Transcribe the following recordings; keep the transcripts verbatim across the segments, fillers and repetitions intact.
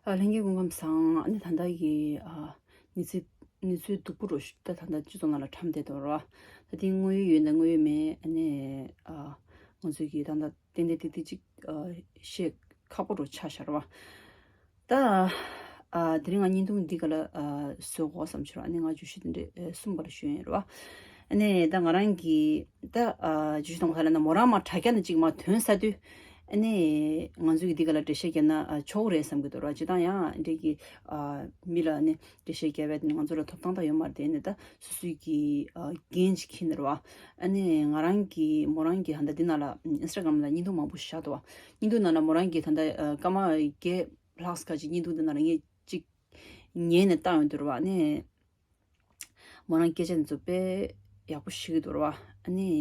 ཨ། ལྷན་རྒྱས་སྐུ་ཁམས་བཟང་། ཨ་ནི་ད་ལྟ་གི་ཨ་གནས་ཚུལ་གནས་ཚུལ་སྡུག་པོ་རུ་ད་ད་ལྟ་སྤྱི་ཚོགས་ནང་ལ་གྲམ་བསྡད་འདུག་ར། ད་དེ་དངོས་ཡོད་ཡོད་ན་དངོས་ཡོད་མེད། ཨ་ནི་ཨ་ང་ཚོས་ཀྱི་ད་ལྟ་ཏན་ཏན་ཏིག་ཏིག་ཅིག་ཨ་བཤད་ཁག་པོ་རུ་ཆགས་ཤག་ར་བ། ད་ཨ་དེ་རིང་ང་བརྙན་ཐུང་འདི་ག་ལ་ཨ་བཟོ་དགོས་བསམ་བྱུང་ར། ཨ་ནི་ང་བརྗོད་གཞི་དེ་འདྲ་ཨ་གསུམ་ག་ལ་ཞུས་ཡིན་ར་བ། ཨ་ནི་ད་ང་རང་གི་ད་ཨ་བརྗོད་གཞི་དང་པོ་ལ་ན་མོ་རང་མར་དྲ་རྒྱ་ནས་ཅིག་མར་ཐོན་ཚར་དུས། ཨ་ནི་ང་ཚོས་ཀྱི་འདི་ག་ལ་འགྲེལ་བཤད་བརྒྱབ་ན་ཨ་ཆོག་གི་རེད་བསམ་གྱི་འདུག་ར། སྤྱིར་བཏང་ཡང་འདྲེ་གི་ཨ་མི་ལ་ཨ་ནི་འགྲེལ་བཤད་བརྒྱབ་པ་དེ་ནི་ང་ཚོ་ལ་ཐོབ་ཐང་ད་ཡོད་མ་རེད། དེ་ནི་ད་སོ་སོའི་གི་ཨ་འགན་ཅིག་འཁྱེར་ནས་ར་བ། ཨ་ནི་ང་རང་གི་མོ་རང་གི་ཧ་ད་འདི་ནང་ལ་ཨིན་སི་ཊ་གྷ་རམ་ལ་བརྙན་ཐུང་མང་པོ་བཞག་འདུག་བ། བརྙན་ཐུང་ནང་ལ་མོ་རང་གི་ད་ད་ཨ་སྐར་མ་བརྒྱད་ལྷག་ཙམ་ཅིག་བརྙན་ཐུང་འདི་ནང་ལ་ངས་ཅིག་ཉན་ནས་བཏང་ཡོང་དུས་ར་བ། ཨ་ནི། མོ་རང་སྐད་ཆ་འདི་ཚོ་དཔེ་ཡག་པོ་ཞུ་གི་འདུག་ར་བ། ཨ་ནི་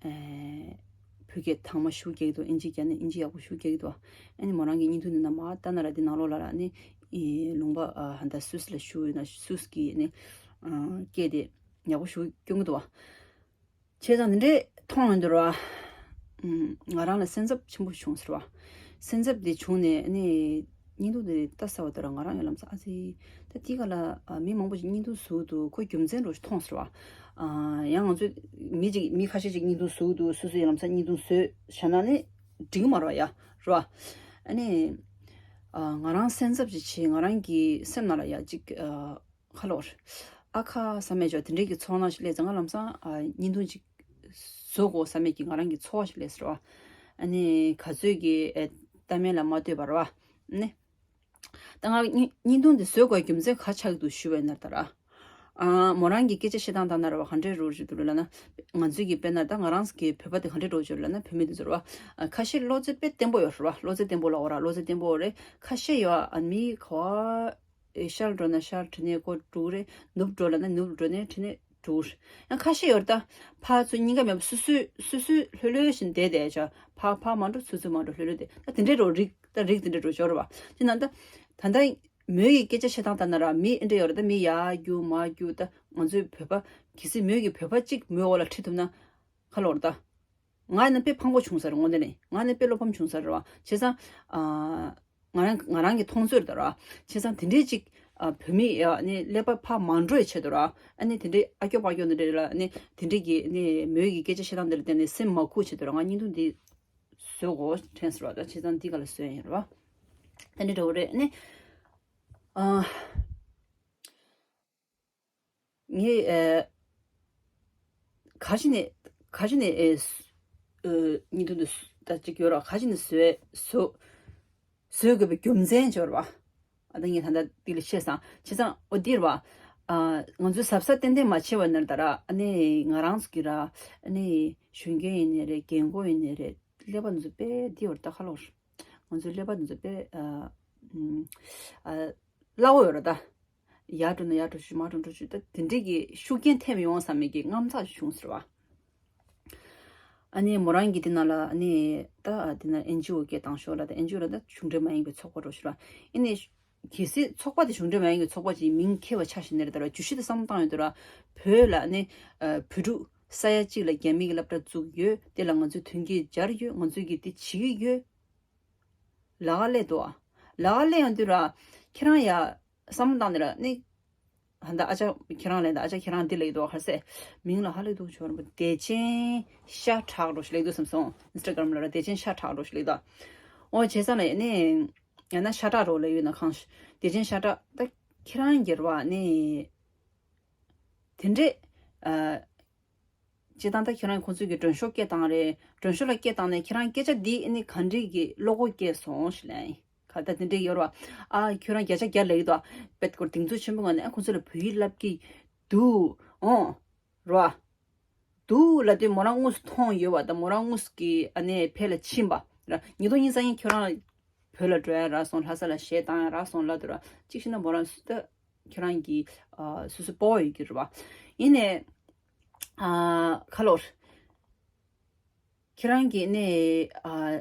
ཨེ་བོད་སྐད་དྭངས་མ་ཞེ་པོ་རྒྱག་གི་འདུག་ཨིན་ཇི་རྒྱག་ནས་ཨིན་ཇི་ཡག་པོ་ཞེ་པོ་རྒྱག་གི་འདུག་ཨ་ནི་མོ་རང་གི་བརྙན་ཐུང་འདི་ནང་མར་ལྟ་ན་ར། འདི་ནང་ལོགས་ལ་ར་ཨ་ནི་ཨེ་ལུང་པ་ཨ་ཧ་ད་སུད་སི་ལ་བཞུགས་ཡོད་ན་སུད་སི་གི་ཨ་ནི་ཨ་སྐད་དེ་ཡག་པོ་ཞེ་པོ་སྐྱོན་གི་འདུག་བ། བྱས་ཙང་འདི་འདྲས་མཐོང་ཡོང་དུས་ར། ཨུམ། ང་རང་ལ་སེམས་འཚབ་ཆེན་པོ་བྱུང་ཟེར་བ། སེམས་འཚབ་དེ་བྱུང་ནས་ཨ་ནི་བརྙན་ཐུང་དེ་ལྟ་ཚར་བ་དེ་ར་ང་རང་ཡང་ལམ་སང་ཨ་ཙི། ད་དེ་ག་ལ་ཨ་མི་མང་པོ་ཞིག་བརྙན་ཐུང་བཟོ་གི་འདུག་ཁོ་རྒྱུ་མཚན་རོ་ཞིག་མཐོང་ཟེར་བ། ཨ་ཡང་ང་ཚོས་མི་ཅིག་མི་ཁ་ཤས་ཅིག་བརྙན་ཐུང་བཟོ་གི་འདུག་སོ་སོ་ཡང་ལམ་སང་བརྙན་ཐུང་བཟོས་བཞག་ན་ནི་འགྲིག་གི་མ་རེད་བ་ཡ། རེད་བ། ཨ་ནི་ཨ་ང་རང་སེམས་འཚབ་ཅིག་བྱས། ང་རང་གི་སེམས་ནང་ལ་ཡ་ཅིག་ཨ། ཁ་ལོར། ཨ་ཁ་བསམ་མེད་ཅོག་དེ་འདྲའི་གི་ཚོར་སྣང་ཞིག་སླེབས་ཙང་། ང་ལམ་སང་ཨ་བརྙན་ཐུང་ཅིག་བཟོ་དགོས་བསམ་མེད་ཀྱི་ང་རང་གི་ཚོར་བ་ཞིག་སླེབས་ཟེར་བ། ཨ་ནི་ག་ཚོད་ཀྱི་ཨེ་ལྟ་མིན་ལ་མ་ལྟོས་པར་བ། ནི། ད་ང་བརྙན་བརྙན་ཐུང་འདི་བཟོ་དགོས་རྒྱུ་མཚན་ག་ཆགས་འདུག་ཞུ་བའི་ནར་ད་ར། ཨ་མོ་རང་གི་སྐད་ཆ་བཤད་སྟངས་ལྟ་ན་ར་བ་ག་འདྲའི་རོ་ཞིག་འདུག་ལབ་ན། ང་ཚོའི་གི་དཔེར་ན་ད་ང་རང་གི་བོད་པ་དེ་ག་འདྲའི་རོ་ཞིག་ལབ་ན། བོད་མི་དེ་ཚོ་ར་བ། ཨ་ཁ་ཤས་བློ་རྩེ་དཔེ་བརྟན་པོ་ཡོད་ར་བ། བློ་རྩེ་བརྟན་པོ་ལ་འོ་ར། བློ་རྩེ་བརྟན་པོ་རེད། ཁ་ཤས་ཡོད་ཨ་མི་ག་བ། ཨེ་ཤར་འགྲོ་ན་ཤར་ཁྲིད་ནས་ཁོ་འགྲོ་གི་རེད། ནུབ་འགྲོ་ལབ་ན་ནུབ་འགྲོ་ནས་ཁྲིད་ནས་འགྲོ་གི་རེད། ཡང་ཁ་ཤས་ཡོད་རེད་ད། ཕར་ཚུར་གཉིས་ཀ་མེད་པ་སུ་སུ་སུ་སུ་ལྷོད་ལྷོད་བཞིན་བསྡད་བསྡད་བྱ། ཕར་ཕར་མ་འགྲོ་ཚུར་ཚུར་མ་འགྲོ་ལྷོད་ལྷོད་བསྡད། ད་དེ་འདྲའི་རོ་རིགས་ད་རིགས་དེ་འདྲའི་རོ་ཞོར་བ། དེ་ན་ད་ད་ལྟ་མོས་ཀྱི་སྐད་ཆ་བཤད་སྟངས་ལྟ་ན་ར་མི་ཨེ་འདྲ་ཡོད་རེད་ད། མི་ཡར་རྒྱུག་མར་རྒྱུག་ད་ང་ཚོའི་བོད་པ་གལ་སྲིད་མོས་ཀྱི་བོད་པ་གཅིག་མོའི་འོག་ལ་ཁྲིད་ཐུབ་ན་ཁ་ལོ་རེད་ད། ང་ནི་དཔེ་ཕངས་པོ་བྱུང་ས་རེད། དངོས་གནས་ནི་ང་ནི་དཔེ་བློ་ཕམ་བྱུང་ས་རེད་བ། བྱས་ཙང་ཨ་ང་རང་ང་རང་གི་མཐོང་ཚོད་རེད་ད་ར། བྱས་ཙང་དེ་འདྲའི་ཅིག་ཨ་བོད་མི་ཨ་ནི་ཀླད་པ་ཕར་མ་འགྲོ་ཡི་ཆེད་དུ་ར། ཨ་ནི་དེ་འདྲའི་ཨ་སྐྱོ་པ་སྐྱོ་འདི་འདྲ་ལ་ནི་དེ་འདྲའི་གི་ནི་མོས་ཀྱི་སྐད་ཆ་བཤད་སྟངས་འདི་ལ་བརྟེན་ནས་སེམས་མ་ཁུག་ཆེད་དུ་ར། ང་བརྙན་ཐུང་འདི་བཟོ་དགོས་དྲན་སོང་ར། ད་བྱས་ཙང་འདི་ག་ལ་བཟོས་ཡིན་ར་བ། དེ་འདྲའི་འདྲ་བོ་རེད། ཨ་ནི་ཨ། ངས་ཨེ་ག་ཞིག་ནས་ག་ཞིག་ནས་ཨེ་སུ་ཨེ་བརྙན་ཐུང་འདི་སུ་ད་ཅིག་ཡོད་ར། ག་ཞིག་ནས་བཟོས་བཟོ་བཟོ་དགོས་པའི་རྒྱུ་མཚན་ཅིག་ཡོད་ར་བ། ཨ་ད་ངས་ད་ལྟ་འདི་ལ་བཤད་སང་། བྱས་ཙང་འོ་འདི་ར་བ། ཨ་ང་ཚོའི་གཟབ་གཟབ་ཏན་ཏན་མ་བྱས་པ་ན་ད་ར། ཨ་ནི་ང་རང་ཚོ་གི་ར། ཨ་ནི་གཞོན་སྐྱེས་ཡིན་ནའི་རེད། རྒན་གོག་ཡིན་ནའི་རེད། ཀླད་པ་འདི་ཚོ་དཔེ་འདི་ཡོད་ར་ད་ཁ་ལོར། ང་ཚོའི་ཀླད་པ་འདི་ཚོ་དཔེ་ཨ་ཨམ་ཨ་སླ་བོ་ཡོད་ར་ད། ཡར་འགྲོ་ན་ཡར་འགྲོ་ཆུ། མར་འགྲོ་ན་འགྲོ་ཆུ། ད་དེ་འདྲས་ཀྱི་ཤུགས་རྐྱེན་ཐེབས་ཡོང་བསམ་མེད་ཀྱི་དངངས་འཚབ་བྱུང་ཟེར་བ། ཨ་ནི་མོ་རང་གིས་དེ་ན་ལ་ཨ་ནི་ད་དེ་ན་ཨེན་ཇི་ཨོ་སྐད་བཏང་ཤོག་ལ། ད་ཨེན་ཇི་ཨོ་ལ་ད་གཞུང་འབྲེལ་མ་ཡིན་པའི་ཚོགས་པ་འགྲོ་ཤོག་ལ། ཨ་ནི་གལ་སྲིད་ཚོགས་པ་དེ་གཞུང་འབྲེལ་མ་ཡིན་པའི་ཚོགས་པ་ཅིག་མིང་འཁྱེར་བ་ཆ་བཞག་ནས་རེད་ད་ར། བརྗོད་གཞི་དེ་བསམ་བློ་བཏང་ཡོང་དུས་ར། བོད་ལ་ཨ་ནི་ཨ་བོད་ཕྲུག་ས་ཡ་གཅིག་ལ་རྒྱ་མིའི་སློབ་གྲྭ་བཙུགས་ཡོད། དེ་ལ་ང་ཚོས་མཐུན་རྐྱེན་སྦྱར་ཡོད། ང་ཚོས་ཀྱི་དེ་བྱེད་ཀྱི་ཡོད། ལ་ག་སླེབས་འདུག་ཨ། ལ་ག་སླེབས་ཡོང་དུས་ར། ཁྱེད་རང་ཡ་བསམ་བློ་བཏང་ནས་ར་ནི། ཧ་ད་ཨ་ཅག་ཁྱེད་རང་ལན་ད། ཨ་ཅག་ཁྱེད་རང་འདི་ལེགས་འདུག་ག་རེ་ཟེར། མིང་ལ་ཧ་ལས་འདུག་ཆོག་ར་བ། བདེ་ཆེན་ཤ་ཁྲག་རོ་ཞིག་ལེགས་འདུག་བསམ་སོང་། ཨིན་སི་ཊ་གྷ་རམ་ལ་ར་བདེ་ཆེན་ཤ་ཁྲག་རོ་ཞིག་ལེགས་འདུག་འོ་བྱས་ཙང་ལ་ནི་ཡང་ན་ཤ་ཁྲག་རོ་ལ་ཡོད་ན་གང་ཤ། བདེ་ཆེན་ཤ་ཁྲག་ད་ཁྱེད་རང་གི་ར་བ་ནི། དེ་འདྲས་ཨ། སྤྱིར་བཏང་ད་ཁྱེད་རང་ཁོང་ཚོས་ཀྱི་མགྲོན་ཤོག་སྐད་བཏང་རེད། མགྲོན་ཤོག་ལ་སྐད་བཏང་ནས་ཁྱེད་རང་སྐད་ཆ་འདི་ཨ་ནི་ག་འདྲས་ཀྱི་བློ་ཁོག་སྐྱེས་སོང་ཞེས་ལན། ག་ད་དེ་འདྲས་ཡོད་ར་བ། ཨ་ཁྱོད་རང་བརྒྱ་ཆ་བརྒྱ་ལབ་ཀྱི་འདུག་དཔེ་སྐོར་གདེང་ཚོད་ཆེན་པོ་ངང་ནས་ཨ་ཁོང་ཚོ་ལ་བོད་ཡིག་བསླབ་ཀྱི་འདུག་འོང་། ར་བ། འདུག་ལབ་དུས་མོ་རང་དངོས་སུ་མཐོང་ཡོད་བ་དང་། མོ་རང་དངོས་སུ་གི་ཨ་ནི་ཕེབས་ལ་ཕྱིན་པ་ར། ཉིས་སྟོང་ཉི་ཤུ་རྩ་གཉིས་ཁྱོད་རང་བོད་ལ་འགྲོ་ཡ་རག་སོང་། ལྷ་ས་ལ་གཞས་བཏང་ཡ་རག་སོང་ལབ་དུས་ར། གཅིག་བྱས་ན་མོ་རང་སུ་ད་ཁྱེད་རང་གི་ཨ་སུ་སུ་སྤོ་བ་ཡོད་ཀྱི་རེད་བ། ཡིན་ནའི་ཨ་ཁ་ལོར། ཁྱེད་རང་གིས་ནི་ཨ་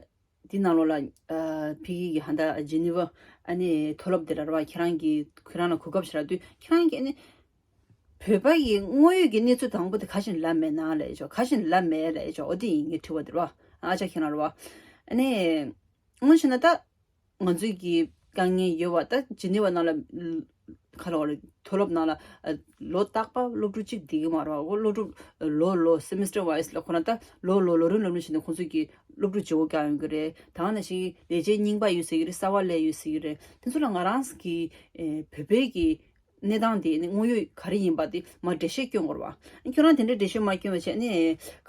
འདི་ནང་ལོགས་ལ་ཨ་ཕ་གི་གི་ཧ་ད་ཇི་ནི་ཝ་ཨ་ནི་མཐོ་སློབ་དེ་ལ་ར་བ། ཁྱེད་རང་གིས་ཁྱེད་རང་ལ་གོ་སྐབས་ཞིག་རག་དུས་ཁྱེད་རང་གིས་ནི་བོད་པ་ཡི་དངོས་ཡོད་ཀྱི་གནས་ཚུལ་དང་པོ་དེ་ག་ཞིག་ལབ་མེད་ན་ལབ་ཡ་ཅོ། ག་ཞིག་ལབ་མེད་ལབ་ཡ་ཅོ། འོ་དེ་ཡིན་ངའི་དྲི་བ་དེ་ར་བ། ཨ་ཅག་ཁྱེད་རང་ར་བ། ཨ་ནི་དངོས་བྱས་ན་ད་ང་ཚོའི་གི་ དཀའ་ངལ་ཡོད་པ། ད་ཇི་ནི་ཝ་ནང་ལ་ག་ལ་བ་རེད། མཐོ་སློབ་ནང་ལ་ལོ་རྟག་པར་སློབ་ཕྲུག་གཅིག་བསྡད་ཀྱི་མ་རེད་བ། འོ་སློབ་ཕྲུག་ལོ་ལོ་semester wise ལ་ཁོ་རང་ད་ལོ་ལོ་ལོ་རིམ་ལོ་རིམ་བཞིན་དུ་ཁོང་ཚོས་ཀྱི་སློབ་ཕྲུག་བརྗེ་བོ་རྒྱག་ཡོང་གི་རེད། ད་ག་ནང་བཞིན་ལས་བྱེད་རྙིང་པ་ཡོད་ཟེར་གྱི་རེད། གསར་བ་སླེབས་ཡོད་ཟེར་གྱི་རེད། དེ་ཚོ་ལ་ང་རང་གི་བོད་པའི་གི་གནས་སྟངས་དེ་ནི་དངོས་ཡོད་ག་རེ་ཡིན་པ་དེ་མར་འགྲེལ་བཤད་སྐྱོན་དགོས་རེད་བ། ཁྱོད་རང་དེ་འདྲའི་འགྲེལ་བཤད་མ་སྐྱོན་པ་བྱས་ནས་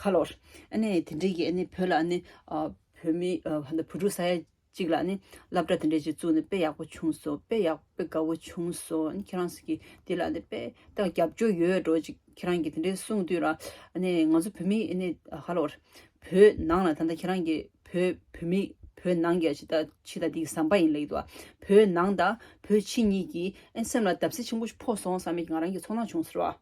ག་ལོར་ཨ་ནི་དེ་འདྲའི་གི་ཨ་ནི་བོད་ལ་ཨ་ནི་བོད་མི་ཧ་ད་བུ་ཕྲུག་ས་ཡ་གཅིག་ལ་ཨ་ནི་སློབ་གྲྭ་དེ་འདྲའི་ཅིག་བཙུགས་ནས་དཔེ་ཡག་པོ་བྱུང་སོང་། དཔེ་ཡག་དཔེ་དགའ་བོ་བྱུང་སོང་། ཨ་ནི་ཁྱེད་རང་ཚོ་གི་དེ་ལ་ཨ་ནི་དཔེ་ད་རྒྱབ་སྐྱོར་ཡོད་འགྲོ་ཅིག་ཁྱེད་རང་གི་དེ་འདྲའི་གསུངས་དུས་ར། ཨ་ནི་ང་ཚོ་བོད་མི་ཨ་ནི་ཧ་ལོར་བོད་ནང་ལ་ད་ལྟ་ཁྱེད་རང་གི་བོད་བོད་མི་བོད་ནང་གི་ཕྱི་ད་ཕྱི་ད་འདི་གི་ཟམ་པ་ཡིན་ལེགས་འདུག་བོད་ནང་དང་བོད་ཕྱི་གཉིས་ཀྱི་ཨན་སེམས་ལ་བརྡབ་གསིག་ཆེན་པོ་ཞིག་ཕོག་སོང་བསམ་པའི་ང་རང་གི་ཚོར་སྣང་བྱུང་ཟེར་བ།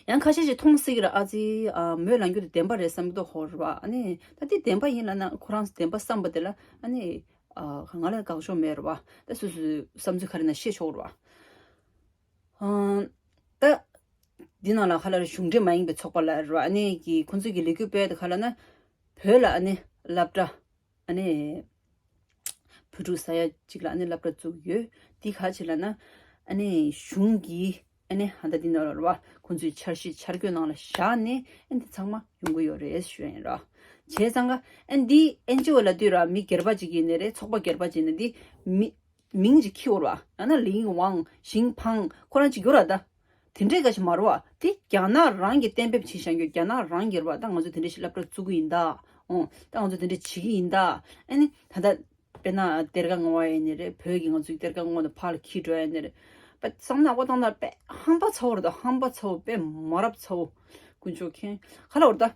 ཡང་ཁ་ཤས་ཤིག་མཐོང་སྲིད་ཀྱི་ར། ཨ་ཙི་ཨ་མོས་ལངས་རྒྱུ་དེ་བདེན་པ་རེད་བསམ་གྱི་འདུག་ཧོར་བ། ཨ་ནི་ད་འདི་བདེན་པ་ཡིན་ལ་ན་ཁོ་རང་བདེན་པ་བསམ་པ་དེ་ལ་ཨ་ནི་ཨ་ང་ལ་དགག་ཕྱོགས་མེད་ར་བ། ད་སོ་སོའི་བསམ་ཚུལ་ག་རེ་ན་བཤད་ཆོག་ར་བ། ཨང་། ད། འདི་ནང་ལ་ཁ་ལ་རེ་གཞུང་འབྲེལ་མ་ཡིན་པའི་ཚོགས་པ་ལ་རེ་བ་ཨ་ནི་གི་ཁོང་ཚོས་ཀྱི་ལས་འགུལ་སྤེལ་ཏེ་ཁ་ལ་ན། བོད་ལ་ཨ་ནི་སློབ་གྲྭ་ཨ་ནི་བུ་ཕྲུག་ས་ཡ་གཅིག་ལ་ཨ་ནི་སློབ་གྲྭ་བཙུགས་ཡོད། འདི་ག་ཅི་ལ་ན་ཨ་ནི་གཞུང་གིས་ཨ་ནི་ཧ་ད་འདི་ནང་ལ་རེ་བ་ཁོང་ཚོའི་འཆར་གཞི་འཆར་འགོད་ནང་ལ་བཞག་ནས་ཨ་འདི་ཚང་མ་ཡོང་གི་ཡོད་རེད་ཞུ་ཡིན་ར། བྱས་ཙང་ཀ་ཨ་འདི་ཨེན་ཇི་ཨོ་ལ་ལྟོས་ར། མི་སྒེར་པ་ཅིག་ཡིན་ནའི་རེད། ཚོགས་པ་སྒེར་པ་ཅིག་ཡིན་ནའི་འདི་མི། མིང་ཅིག་འཁྱེར་བ་ར། ཡང་ན་ལིང་ཝང་ཞིང་ཕང་ཁོ་རང་ཅིག་ཡོད་ར། ད་དེ་འདྲས་ག་ཞིག་མ་རེད་བ། དེ་རྒྱ་ནག་རང་གིས་གཏན་འབེབས་བྱས་བཞག་རྒྱུ། རྒྱ་ནག་རང་གིས་རེད་བ། ད་ང་ཚོ་དེ་འདྲས་ཞིག་སློབ་གྲྭ་བཙུགས་ཀྱི་ཡིན་ད། འོ་ད་ང་ཚོ་དེ་འདྲས་བྱེད་ཀྱི་ཡིན་ད། ཨ་ནི་ད་ལྟ་དཔེར་ན་གཏེར་ཁ་སྔོག་པ་ཡིན་ནི་རེད། བོད་ཀྱི་ང་ཚོའི་གཏེར་ཁ་སྔོག་ནས་ཕར་ལ་འཁྱེར་འགྲོ་ཡ་ཡིན་ནི་རེད། པ་བསམ་ནག་པོ་བཏང་ན་དཔེ་ཧམ་པ་ཚ་བོ་རེད་ད། ཧམ་པ་ཚ་བོ། དཔེ་མ་རབས་ཚ་བོ། དཀོན་མཆོག་མཁྱེན། ག་ལ་བར་ད།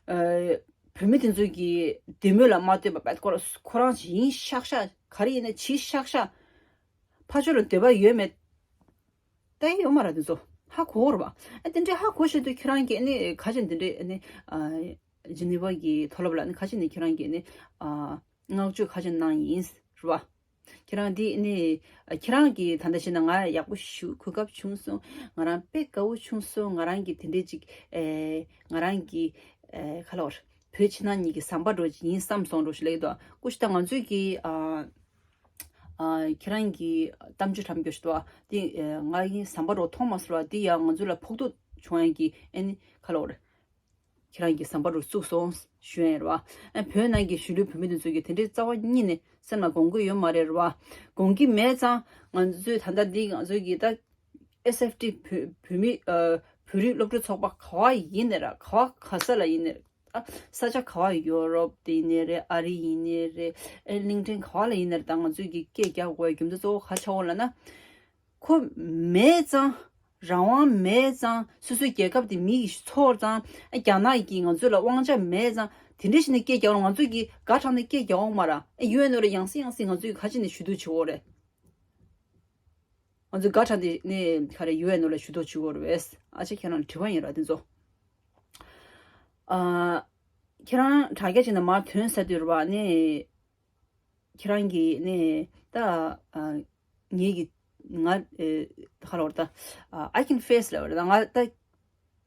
ཨ། བོད་མི་དེ་ཚོ་གི་བདེ་མོ་ལ་མ་ལྟོས་པ་པད་ཁོ་རང་ཁོ་རང་ཡིན་ཤག་ཤག་ག་རེ་ཡིན་ན་བྱེད་ཤག་ཤག་ཕར་ཕྱོགས་ལ་འདོད་པ་ཡོད་མེད་ལྟ་ཡི་ཡོད་མ་རེད། དེ་ཚོ་ཧ་གོ་རེད་བ། ཨ་དེ་འདྲའི་ཧ་གོ་བཞིན་དུ་ཁྱེད་རང་གིས་ཨ་ནི་ག་ཅིག་འདི་འདྲའི་ཨ་ནི་ཨ། ཇི་ནི་ཝ་གི་མཐོ་སློབ་ལ་ཨ་ནི་ག་ཅིག་ནས་ཁྱེད་རང་གིས་ཨ་ནི་ཨ། བསྔགས་བརྗོད་ག་ཅིག་གནང་ཡིན་རེད་བ། ཁྱེད་རང་འདི་ནི་ཁྱེད་རང་གིས་ད་ལྟ་བྱས་ན་ང་ཡག་པོ་ཞུ་གོ་སྐབས་བྱུང་སོང་། ང་རང་དཔེ་དགའ་བོ་བྱུང་སོང་། ང་རང་གིས་དེ་འདྲས་ཅིག་ཨེ་ང་རང་གི་ཨེ་ག་ལ་བར་བོད་ཕྱི་ནང་གཉིས་ཀྱི་ཟམ་པ་འདྲ་ཅིག་ཡིན་བསམ་སོང་འདྲ་ཞིག་ལེགས་འདུག་ཀུ་ཤི་ད་ང་ཚོས་ཀྱི་ཨ་ཨ་ཁྱེད་རང་གི་གཏམ་བརྗོད་དྲང་པོ་ཞིག་འདུག་ཨ། འདི་ཨེ་ང་ཡིན་ཟམ་པ་འདྲ་མཐོང་མ་སོང་བ། འདི་ཡང་ང་ཚོ་ལ་ཕོག་ཐུག་བྱུང་ཡ་གི་ཨེ་ནི་ག་ལ་བར། ཁྱེད་རང་གི་ཟམ་པ་རུ་བཙུགས་སོང་ཞུ་ཡ་རེད་བ། ཨ་བོད་ནང་གི་གཞིས་ལུས་བོད་མི་དེ་ཚོ་གིས་དེ་འདྲའི་རྩ་བ་ཉིད་ནས་སེམས་ལ་དགོངས་ཀྱི་ཡོད་མ་རེད་རེད་བ། དགོངས་ཀྱི་མེད་ཙང་ང་ཚོས་ད་ལྟ་འདི་ང་ཚོ་གི་ད་ཨེས་ཨེཕ་ཊི་བོད་བོད་མི་ཨ་བོད་རིགས་སློབ་ཕྲུག་ཚོགས་པ་ག་བ་ཡིན་ནའི་ར། ག་བ་ག་ས་ལ་ཡིན་ནའི་ར། ཨ་ས་ཆ་ག་བ་ཡོ་རོབ་དེ་ཡིན་ནའི་རེད། ཨ་རི་ཡིན་ནའི་རེད། ཨེ་གླིང་ཕྲན་ག་བ་ལ་ཡིན་ནའི་རེད། ད་ང་ཚོས་ཀྱི་སྐད་རྒྱག་དགོས་ཡ་རྒྱུ་མཚན་གཙོ་བོ་ག་ཆགས་འོང་ལབ་ན། ཁོ་མེད་ཙང་། རང་དབང་མེད་ཙང་། སོ་སོའི་རྒྱལ་ཁབ་དེ་མི་ཡིས་ཚོར་ཙང་། རྒྱ་ནག་གིས་ང་ཚོ་ལ་དབང་ཆ་མེད་ཙང་། དེ་འདྲ་ཞིག་ནས་སྐད་རྒྱག་རུང་ང་ཚོ་གིས་དགའ་དྲགས་ནས་སྐད་རྒྱག་འོང་མ་ར། ཨེ་ཡུ་ཨེན་ཨོ་ལ་ཡང་སེ་ཡང་སེ་ང་ཚོས་ག་ཅི་ནས་ཞུ་གཏུག་བྱེད་འོ་རེད། ང་ཚོས་དགའ་དྲགས་ནས་ནས་ག་རེ་ཡུ་ཨེན་ཨོ་ལ་ཞུ་གཏུག་བྱེད་འོ་རེད། ཨ་ཅེ་ཁྱེད་རང་ལ་དྲི་བ་ཡིན་ར་དེ་ཚོ། ཨ། ཁྱེད་རང་དྲ་རྒྱ་ཅིག་ནས་མར་ཐོན་ས་དུས་ར་བ་ནས། ཁྱེད་རང་གིས་ནི་ད་ཨ་ངེད་ཀྱི་ང་ཨེ་ཧ་ལོ་ད་ཨ་I can face ལབ་རེད། ད་ང་ད་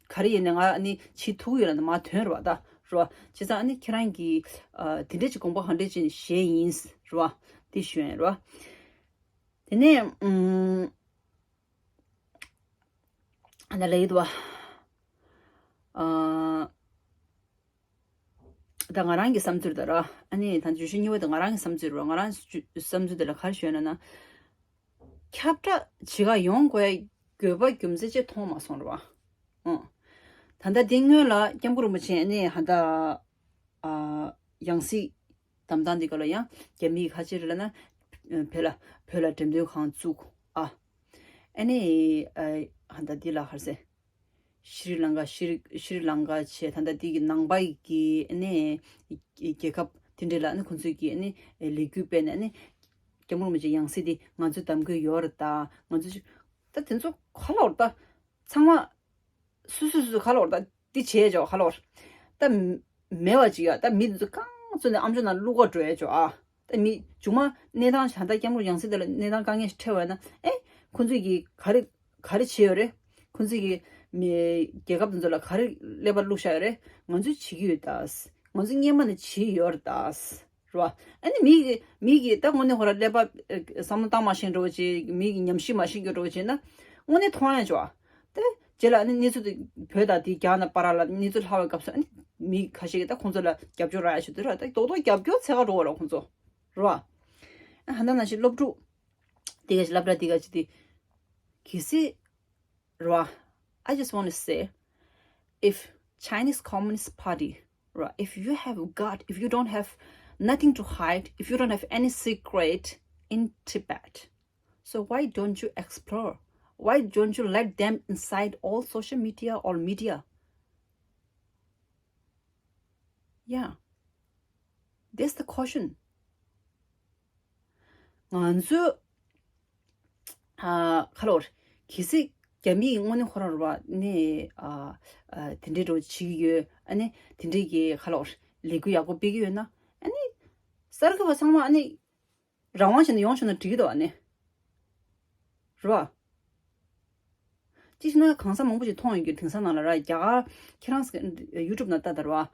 ག་རེ་ཡིན་ནའི་ང་ནི་བྱེད་ཐུབ་ཡོད་ལ་ནི་མ་ཐོན་རེད་བ། ད་རེད་བ། བྱས་ཙང་ཨ་ནི་ཁྱེད་རང་གིས་ཨ་དེ་འདྲས་ཀྱི་དགོངས་པ་ག་འདྲས་ཅིག་བཞེས་ཡིན་རེད་བ། དེ་ཞུ་ཡིན་རེད་བ། དེ་ནས་ཨུམ། ཨ་ན་ལེ་ཡིད་བ། ཨ། ད་ང་རང་གི་བསམ་ཚུལ་ད་ར། ཨ་ནི་ད་བརྗོད་གཞི་གཉིས་པ་དེ་ང་རང་གི་བསམ་ཚུལ་རེད་བ། ང་རང་གི་བསམ་ཚུལ་དེ་ལ་ག་རེ་ཞུས་ན་ན། ཁྱབ་བསྒྲགས་བྱེད་ག་ཡོང་དགོས་ཡ་དགོས་པ་རྒྱུ་མཚན་ཅིག་མཐོང་མ་སོང་རེད་བ། ཨང་། ད་ལྟ་འདི་སྔོན་ལ་སྐྱབས་མགོན་རིན་པོ་ཆེ་ནས་ཧ་ད། ཨ། ཡང་སྲིད་གདམ་སྟངས་འདི་ག་ལ་ཡང་རྒྱ་མིས་ཁ་ཆེ་རེད་ལ་ན། བོད་ལ་བོད་ལ་འགྲེམས་སྟོན་ཁང་བཙུགས་ཨ། ཨ་ནི་ཨ་ཧ་ད་འདི་ལ་ཧར་སེ། ཤྲི་ལང་ཀ་ཤྲི་ཤྲི་ལང་ཀ་བྱས། ད་ལྟ་འདི་གི་ནང་པ་གི་ཨ་ནི་རྒྱལ་ཁབ་དེ་འདྲ་ལ་ཨ་ནི་ཁོང་ཚོས་ཀྱི་ཨ་ནི་ལས་འགུལ་སྤེལ་ནས་ཨ་ནི་སྐྱབས་མགོན་རིན་པོ་ཆེ་ཡང་སྲིད་འདི་ང་ཚོས་གདམ་གྱི་ཡོད་རེད། ད་ང་ཚོས་ད་དེ་ཚོ་ག་ལ་བར་ད་ཚང་མ། སུ་སུ་སུ་ག་ལོར་ད་འདི་བྱས་ཆོག་ག་ལོར། ད་མེད་པ་ཅིག་ཡ། ད་མི་འདི་ཚོ་རྐང་བཙུགས་ནས་ཨམ་ཅོག་ནང་བླུག་ག་འགྲོ་ཡ་ཆོག་ཨ། ད་མི་མཇུག་མ་གནས་སྟངས་ད་ལྟ་སྐྱབས་མགོན་ཡང་སྲིད་དེ་ལ་གནས་སྟངས་དཀའ་ངལ་ཞིག་འཕྲད་པ་ན་ཨེ། ཁོ་ཚོས་ཀྱིས་ག་རེ་ག་རེ་བྱས་ཡོད་རེད། ཁོ་ཚོས་ཀྱིས་མི་རྒྱལ་ཁབ་འདི་ཚོ་ལ་ག་རེ་ཀླད་པ་བླུགས་བཞག་ཡོད་རེད། ང་ཚོས་བྱེད་ཀྱི་ཡོད་ད། ང་ཚོས་སྔོན་མ་ནས་བྱས་ཡོད་རེད་ད། རེད་བ། ཨ་ནི་མི་གི་མི་གི་ད་དངོས་གནས་ཁོ་ར་ཀླད་པ་ཨ་བསམ་བློ་བཏང་མ་ཤེས་འགྲོ་བྱེད། མི་གི་ཉམས་ཞིབ་མ་ཤེས་རྒྱུ་འགྲོ་བྱེད་ན་དངོས་གནས་མཐོང་ཡ་ཅོ། དེ་རྗེས་ལ་ཨ་ནི་གནས་ཚུལ་དེ་བོད་དང་དེ་རྒྱ་ནག་བར་ལ་གནས་ཚུལ་ལྷག་པའི་སྐབས་སུ་ཨ་ནི་མི་ཁ་ཤས་ཀྱིས་ད་ཁོང་ཚོ་ལ་རྒྱབ་སྐྱོར་རག་ཡ་ཞུ་དུས་ར། ད་རྡོག་རྡོག་རྒྱབ་སྐྱོར་འཚོལ་ག་འགྲོ་བ་ར་ཁོང་ཚོ་རེད་བ། ཨ་ཧ་ད་ནང་བཞིན་སློབ་ཕྲུག་དེ་ག་ཞིག་སློབ་གྲྭ་དེ་ག་ཞིག་དེ་གལ་སྲིད་རེད་བ། I just want to say, if Chinese Communist Party, right, if you have got, if you don't have nothing to hide, if you don't have any secret in Tibet, so why don't you explore? Why don't you let them inside all social media or media? Yeah, that's the question. ང་ཚོ་ཨ་ཁ་ལོར་གལ་སྲིད་རྒྱ་མིའི་དངོས་གནས་ཁོ་རང་རེད་བ་ནི་ཨ་ཨ་དེ་འདྲའི་འགྲོ་བྱེད་ཀྱི་ཡོད། ཨ་ནི་དེ་འདྲའི་གི་ཁ་ལོར་ལས་འགུལ་ཡག་པོ་སྤེལ་གྱི་ཡོད་ན་ཨ་ནི་གསར་འགོད་པ་ཚང་མ་ཨ་ནི་རང་དབང་བྱས་ནས་ཡོང་བྱུང་ན་འགྲིག་གི་འདུག་ཨ་ནི་རེད་བ། ཅི་ཞིག་ན་གང་ས་མང་པོ་ཞིག་མཐོང་ཡོད་རྒྱུ་དེང་སང་ནང་ལ་ར། རྒྱ་གར་ཁྱེད་རང་ཚོ་ཡུ་ཊུབ་ནང་ལྟ་དང་ར་བ།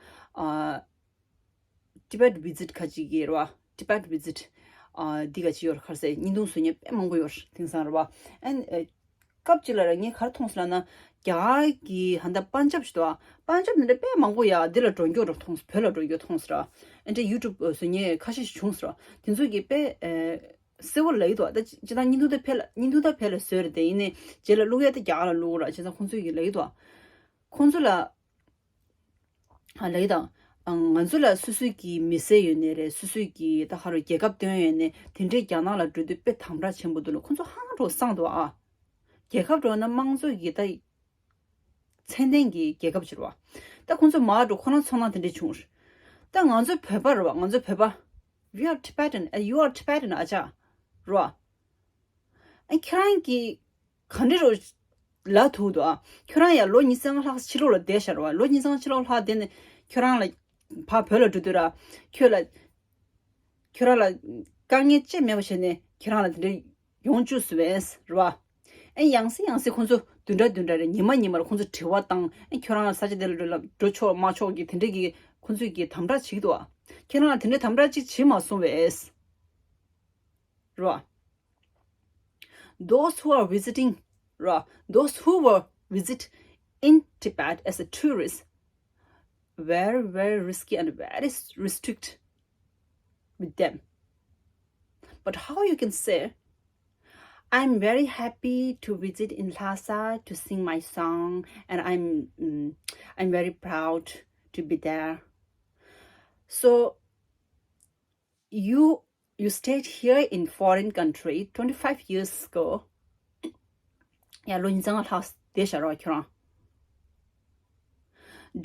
ཨ་Tibet visit ཁ་ཅིག་གི་ར་བ། Tibet visit ཨ་འདི་ག་ཅིག་ཡོད་ར། ཁར་སེ་བརྙན་ཐུང་བཟོ་མཁན་དཔེ་མང་པོ་ཡོད་ར་དེང་སང་ར་བ། ཨན་ཨ་སྐབས་ཅིག་ལ་ར་ངས་ག་རེ་མཐོང་སོང་ལབ་ན། རྒྱ་གར་གི་ཧ་ད་པན་ཇབ་ཞིག་འདུག་ཨ། པན་ཇབ་ནས་ར་དཔེ་མང་པོ་ཡ་འདི་ལ་འགྲོ་མགྱོགས་ར་མཐོང་སོང་། བོད་ལ་འགྲོ་མགྱོགས་མཐོང་སོང་ར། ཨན་ཏེ་ཡུ་ཊུབ་བཟོ་མཁན་ཁ་ཤས་ཤིག་བྱུང་སོང་ར། དེ་ཚོ་གི་དཔེ་ཨ་གསལ་བོ་ལབ་ཀྱི་འདུག་ད་ཅི་ད་བརྙན་ཐུང་ད་ཕལ་བརྙན་ཐུང་ད་ཕལ་ལ་བཟོས་རེད་དེ། ཡིན་ནའི་རྗེས་ལ་བླུག་ཡ་ད་རྒྱ་གར་ལ་བླུག་ར། བྱས་ཙང་ཁོང་ཚོས་ཀྱི་ལབ་ཀྱི་འདུག་ཁོང་ཚོ་ལ་ཨ་ལབ་ཀྱི་དང་། ང་ཚོ་ལ་སོ་སོའི་གི་མི་སེར་ཡོད་ནའི་རེད། སོ་སོའི་གི་ད་ཧ་རོ་རྒྱལ་ཁབ་དོན་ཡོད་ནའི་དེ་འདྲའི་རྒྱ་ནག་ལ་འགྲོ་དུས་དཔེ་དམ་དྲག་ཆེན་པོ་འདུག་ལ། ཁོང་ཚོ་ཧང་འགྲོ་སང་འདུག་ཨ། རྒྱལ་ཁབ་འགྲོ་ན་དམངས་གཙོ་གི་ད་ཚད་ལྡན་གྱི་རྒྱལ་ཁབ་ཅིག་རེད་བ། ད་ཁོང་ཚོ་མར་འགྲོ་ཁོ་རང་ཚོར་སྣང་དེ་འདྲས་བྱུང་། ད་ང་ཚོ་བོད་པ་རེད་བ། ང་ཚོ་བོད་པ། We are Tibetan, uh, you are Tibetan ཨ་ཅག་རེད་བ། ཨ་ཁྱེད་རང་གིས་ག་འདྲས་རོ་ལབ་ཐུབ་འདུག་ཨ། ཁྱོད་རང་ཡང་ལོ་ཉི་ཤུ་རྩ་ལྔ་ལྷག་ཕྱི་ལོགས་ལ་བསྡད་ཤག་རེད་བ། ལོ་ཉི་ཤུ་རྩ་ལྔ་ཕྱི་ལོགས་ལྷག་བསྡད་ནས་ཁྱོད་རང་ལ་ཕར་བོད་ལ་འགྲོ་དུས་ར། ཁྱོད་ལ་ཁྱོད་རང་ལ་དཀའ་ངལ་ཅི་མེད་པ་བྱས་ནས་ཁྱོད་རང་ལ་དེ་འདྲའི་ཡོང་བཅུག་སུ་བས་རེད་བ། ཨེ་ཡང་སེ་ཡང་སེ་ཁོང་ཚོ་བདུན་ཕྲག་བདུན་ཕྲག་རེ་ཉི་མ་ཉི་མར་ཁོང་ཚོ་དྲི་བ་བཏང་། ཨེ་ཁྱོད་རང་ལ་ས་ཆ་དེ་ལ་འགྲོ་ལ་འགྲོ་ཆོག་མ་ཆོག་གི་དེ་འདྲའི་གི་ཁོང་ཚོས་གི་དམ་དྲག་བྱེད་ཀྱི་འདུག་བ། ཁྱེད་རང་ལ་དེ་འདྲའི་དམ་དྲག་ཅིག་བྱེད་མ་སོང་བས་རེད་བ། Those who are visiting, རེད་བ། Those who were visit in Tibet as a tourist, very, very risky and very restrict with them. But how you can say, "I'm very happy to visit in Lhasa to sing my song, and I'm, mm, I'm very proud to be there." So you, you stayed here in foreign country twenty-five years ago. ཡ་ལོ་ཉི་ཤུ་རྩ་ལྔ་ལྷག་བསྡད་ཤག་རེད་བ་ཁྱོད་རང་།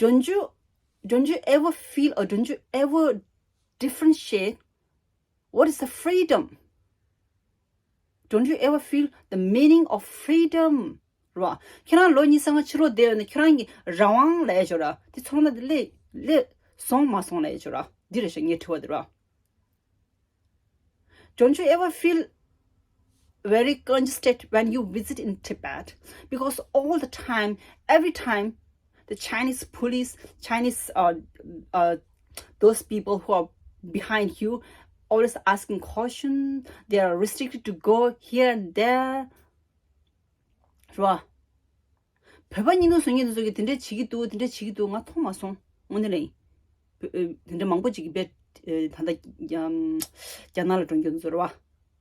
Don't you, don't you ever feel or don't you ever differentiate what is the freedom? Don't you ever feel the meaning of freedom? རེད་བ། ཁྱེད་རང་ལོ་ཉི་ཤུ་རྩ་ལྔ་ཕྱི་ལོགས་བསྡད་ཡོད་ན་ཁྱེད་རང་གི་རང་དབང་ལབ་ཡ་ཅིག་ཡོད་ར། དེ་ཚོར་སྣང་དེ་སླེབས་སླེབས་སོང་མ་སོང་ལབ་ཡ་ཅིག་ཡོད་ར། འདི་རེད་ཤག་ངའི་དྲི་བ་དེ་རེད་བ། Don't you ever feel very congested when you visit in Tibet? Because all the time, every time, the Chinese police, Chinese, uh, uh, those people who are behind you, always asking caution. They are restricted to go here and there. རེད་བ། བོད་པ་བརྙན་ཐུང་བཟོ་མཁན་དེ་ཚོ་གིས་དེ་འདྲས་བྱེད་ཀྱི་འདུག་དེ་འདྲས་བྱེད་ཀྱི་འདུག་ང་མཐོང་མ་སོང་། དངོས་གནས་ལ་ཡིན། བོད་ཨ་དེ་འདྲས་མང་པོ་ཅིག་གིས་དཔེ་ཨ་ད་ལྟ་ཨམ་རྒྱ་ནག་ལ་འགྲོ་མཁན་དེ་ཚོ་རེད་བ།